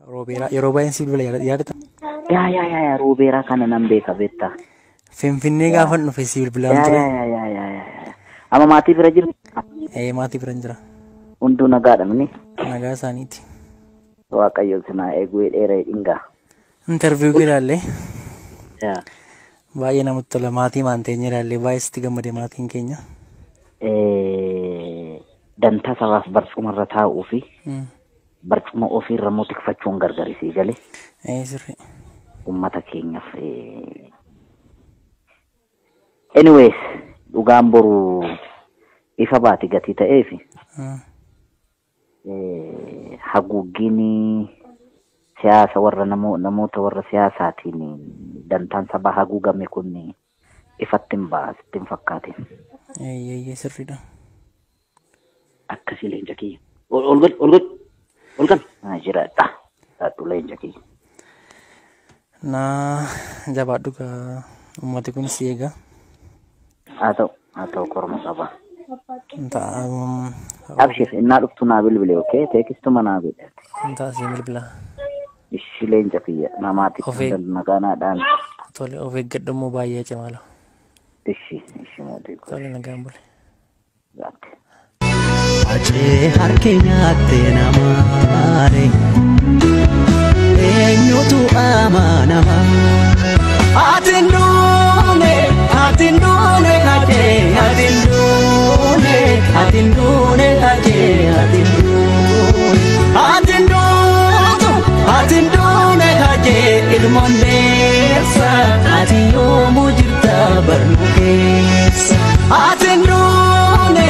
Roobeeraa yeroo baay'een si bilbila yaadata. Yaa yaa yaa yaa, Roobeeraa kana nan beeka beektaa. Finfinnee gaafan dhufe si bilbilaan Yaa ture. yaa yaa yaa yaa yaa. Amma maatii bira jirtu? Ee, maatii bira jira. Hunduu nagaadha mini. Nagaa isaaniiti. Waaqayyo sinaa eeguu dheeree dhingaa. Interview kee ilaallee Yaa. baay'ee namatti tola, maatii maanteenya ilaallee baay'ee sitti gammade maatiin keenya. Dantaa sabaaf barcumarra taa'uu fi barcuma ofiirra immoo tikfachuun gargarisii galee Ee, sirrii. Uummata keenyaaf. Anyways, dhugaan boru ifa baati gatii ta'eef haguuggiin siyaasa warra namoota warra siyaasaatiin dantaan sabaa haguugame kun ifatti hin ba'a sitti hin fakkaatin. Eeyyee, sirriidha. Akkasii leenca kiyya. Ol ol godhi, ol godhi, ol qabi. Haa jiraadha. Jiraadhu leenca kiyya. Naa jabaadhu gaa, uummati kun si eega. Haa ta'u, haa ta'u, korma qaba. Ta'a. Abshir, innaa dhuftu naa bilbile, okay? Teekistuma naa godhe. Ta'a, si bilbila. Ishi leenca kiyya namaatiif nagaa naa dhaami. Tole, of eeggadhu immoo baay'ee cimaa la. Ishi ishi mootii koo. Tole, nagaan bule. Gaatte. Acee harki nyaatte namaare, eenyutu amanama? Ati hin duune, ati hin duune acee, ati hin duune, ati hin duune acee, ati hin duune. Ati hin duutu, ati hin duune acee, ilmoon deessa, ati yoomuu jirta barnuu keessa. Ati hin duune,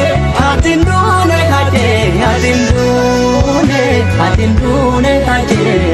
ati hin duune acee, ati hin duune, ati hin duune acee,